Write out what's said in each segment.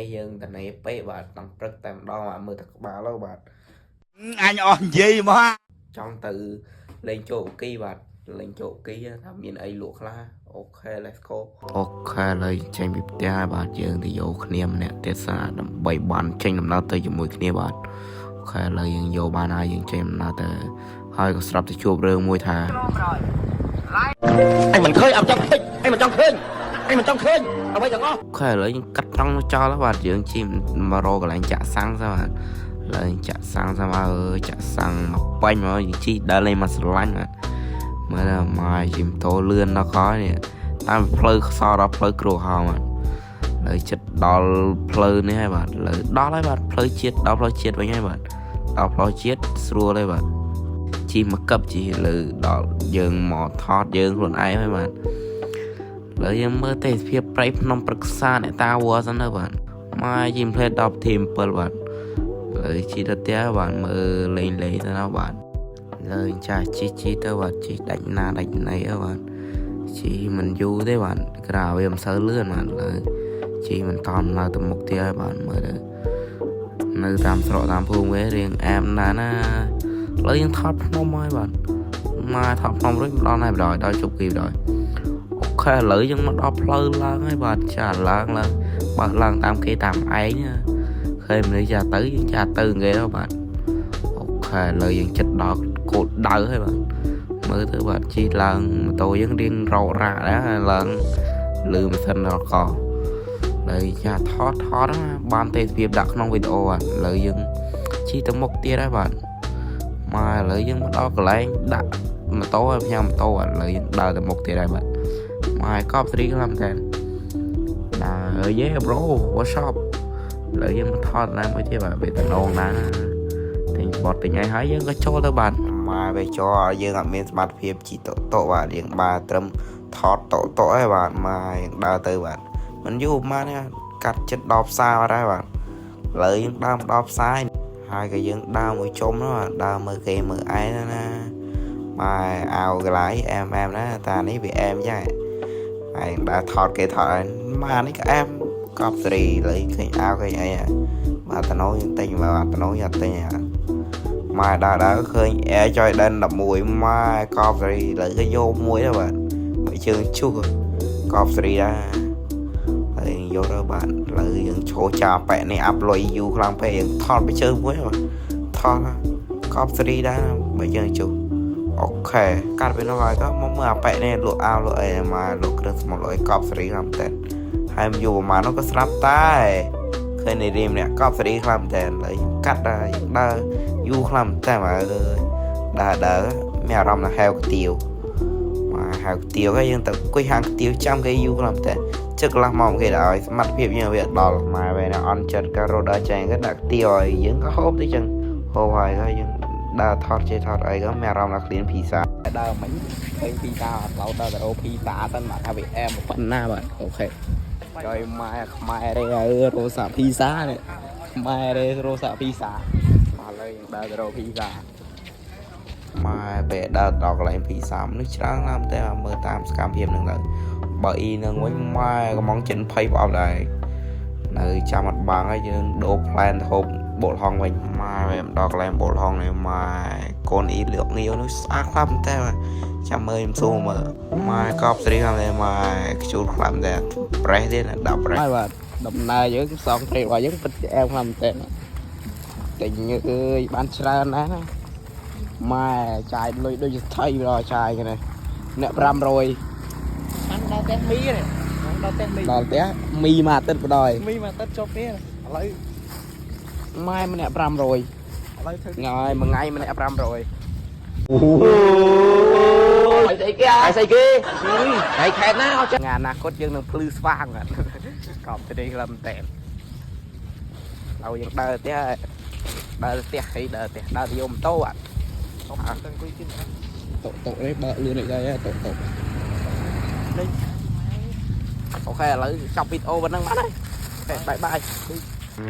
នេះយើងតនេពេកបាទតាំងព្រឹកតែម្ដងបាទមើលតែក្បាលទៅបាទ អញអស់និយាយមក ចង់ទៅលេងចូលគីបាទលេងចូលគីថាមានអីលក់ខ្លះOK, let's go. OK ឥឡូវចេញពីផ្ទះហើយបាទយើងទៅយកគ្នាម្នាក់ទៀតសារដើម្បីបានចេញដំណើរទៅជាមួយគ្នាបាទ OK ឥឡូវយើងយកបានហើយយើងចេញដំណើរទៅហើយក៏ស្រាប់តែជួបរឿងមួយថា អញមិនឃើញអត់ចង់ឃើញអញមិនចង់ឃើញអញមិនចង់ឃើញអ្វីទាំងអស់ OK ឥឡូវយើងកាត់ត្រង់ចោលហើយបាទយើងជិះមករកកន្លែងចាក់សាំងសិនបាទឥឡូវចាក់សាំងសិនមកអើយចាក់សាំងមកបាញ់មកយើងជិះដើរលេងមកស្រឡាញ់បាទមើលមកជិះម៉ូតូលឿនដល់ខនេះតាមផ្លូវខ្សោដល់ផ្លូវគ្រូហោមបាទឥឡូវចិត្តដល់ផ្លូវនេះហើយបាទឥឡូវដល់ហើយបាទផ្លូវជាតិដល់ផ្លូវជាតិវិញហើយបាទដល់ផ្លូវជាតិស្រួលហើយបាទជិះមកកឹបជិះលើដល់យើងមកថតយើងខ្លួនឯងហើយបាទ ឥឡូវយើងមើលទេសភាពព្រៃភ្នំព្រឹក្សាអ្នកតាវល់សិនទៅបាទមកជីមផ្លេត10ធីម7បាទឥឡូវជីទៅផ្ទះបាទមើលលេងលេងទៅណាបាទឥឡូវចាស់ជីជីទៅបាទជីដាច់ណាដាច់ណីទៅបាទជីមិនយូរទេបាទក្រៅវាមិនសូវលឿនបាទឥឡូវជីមិនតំឡើងទៅមុខទៀតហើយបាទមើលទៅនៅតាមស្រុកតាមភូមិគេរៀងអែមណាស់ណាឥឡូវយើងថតភ្នំហើយបាទមកថតភ្នំរួចមកដល់ហើយបណ្ដោយដល់ជប់គីបណ្ដោយ OK ឥឡូវយើងមកដល់ផ្លូវឡើងហើយបាទចាឡើងឡើងបើកឡើងតាមគេតាមឯងណាឃើញមនុស្សចាទៅយើងចាទៅគេទៅបាទ OK ឥឡូវយើងចិត្តដល់គោលដៅហើយបាទមើលទៅបាទជិះឡើងម៉ូតូយើងរៀងរោរ៉ាក់ដែរឡើងលឺម៉ាស៊ីនដល់កឥឡូវចាថតថតណាបានទេសភាពដាក់ក្នុងវីដេអូបាទឥឡូវយើងជិះទៅមុខទៀតហើយបាទមកឥឡូវយើងមកដល់កន្លែងដាក់ម៉ូតូហើយផ្ញើម៉ូតូបាទឥឡូវយើងដើរទៅមុខទៀតហើយបាទ ម៉ែកប់ស្រីខ្លាំងមែនតើដើរ Yeah bro, what's up? ឥឡូវយើងមកថតឡើងមួយទៀតបាទវាតំណងណាទិញបត់ទិញអីហើយយើងក៏ចូលទៅបាទម៉ែវាចូលយើងអត់មានសមត្ថភាពជិះតុតុបាទយើងបាទត្រឹមថតតុតុហើយបាទម៉ែយើងដើរទៅបាទមិនយូរប៉ុន្មានទេកាត់ចិត្តដល់ផ្សារបាត់ហើយបាទឥឡូវយើងដើរមកដល់ផ្សារហើយក៏យើងដើរមួយជុំនោះបាទដើរមើលគេមើលឯងណាម៉ែអាវកន្លៃអែមអែមណាតានេះវាអែមចឹង ហើយដើរថតគេថតឲ្យម៉ានេះក៏អែមកប់សេរីលើឃើញអាវឃើញអីបាទតំណយើងទិញមកបាទតំណយើងអត់ទិញម៉ែដើរដើរឃើញ Air Jordan 11ម៉ែកប់សេរីលើគេយកមួយទៅបាទបើជើងជុះកប់សេរីដែរហើយយកទៅបាទលើយើងឈោចាប៉ែនេះអាប់លុយយូរខ្លាំងពេកយើងថតไปជើងមួយបាទថតកប់សេរីដែរបើជើងជុះ OK កាត់ไปនោះហើយក៏មកមើលអាប៉ែនេះលក់អាវលក់អីមកលក់គ្រឿងស្មុតលក់អីកប់សេរីខ្លាំងមែនតើហើយមកយូរប្រហែលនោះក៏ស្រាប់តែឃើញនារីម្នាក់កប់សេរីខ្លាំងមែនតើហើយកាត់ដែរដើរយូរខ្លាំងមែនតើអើយដើរដើរមានអារម្មណ៍ថាហៅកាទៀវមកហៅកាទៀវហើយយើងទៅអង្គុយហាងកាទៀវចាំគេយូរខ្លាំងមែនតើជិតកន្លះម៉ោងគេដល់ឲ្យសមត្ថភាពយើងវាដល់ម៉ែវិញអន់ចិត្តក៏រត់ដល់ចែងក៏ដាក់កាទៀវឲ្យយើងក៏ហូបទៅចឹងហូបហើយក៏យើងដើរថតចេះថតអីក៏មានអារម្មណ៍ថាឃ្លានភីសា ដើរមិញឃើញភីសាអត់ឡោតដល់ទៅរកភីសាសិនបាទថាវាអែមប៉ុណ្ណាបាទ OK ចុយម៉ែខ្មែរទេអើរោសាភីសានេះខ្មែរទេរោសាភីសាបាទឥឡូវយើងដើរទៅរកភីសា ម៉ែពេលដើរដល់កន្លែងភីសាមនុស្សច្រើនណាស់តែមើលតាមសកម្មភាពនឹងទៅបើអ៊ីនឹងវិញម៉ែកំងចិន20ប្រអប់ដែរនៅចាំអត់បាំងហើយយើងដូរ plan ទៅហូបបូលហុងវិញម៉ែពេលមកដល់កន្លែងបូលហុងនេះម៉ែកូនអ៊ីលក់ងាវនោះស្អាតខ្លាំងតែចាំមើលខ្ញុំសួរមើលម៉ែកប់ស្រីខ្លាំងតែម៉ែខ្ជូតខ្លាំងតែប្រេះទៀតដាក់ប្រេះ ហើយបាទដំណើរយើងផ្សងព្រេងរបស់យើងពិតជាអែមខ្លាំងមែនតើទិញអើយបានច្រើនណាស់ណាម៉ែចាយលុយដូចជាថៃដល់ចាយគេនេះអ្នក500 បានដល់ផ្ទះមីនេះដល់ផ្ទះមី ដល់ផ្ទះមីមួយអាទិត្យបណ្ដោយ មីមួយអាទិត្យចប់នេះឥឡូវ ម៉ែម្នាក់500 ឥឡូវធ្វើ ថ្ងៃមួយថ្ងៃម្នាក់500 ស្អីគេអើស្អីគេហើយខេតណាអត់ ថ្ងៃអនាគតយើងនឹងភ្លឺស្វាងបាទកប់ទៅនេះខ្លឹមតែហើយយើងដើរផ្ទះដើរផ្ទះហើយដើរផ្ទះដើរទៅយកម៉ូតូបាទ ទៅអង្គុយគិន តុតុនេះបើកលឿនអីដែរតុតុ លេង OK ឥឡូវចប់វីដេអូប៉ុណ្ណឹងបាទហើយ bye bye.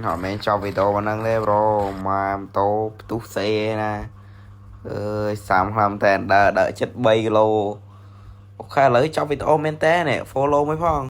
អត់មែនចប់វីដេអូប៉ុណ្ណឹងទេ bro ម៉ែម៉ូតូផ្ទុះសេណាអើយសាមខ្លាំងតែដើរដើរចិត្ត3គីឡូOK ឥឡូវចប់វីដេអូមែនតើនេះ follow មួយផង។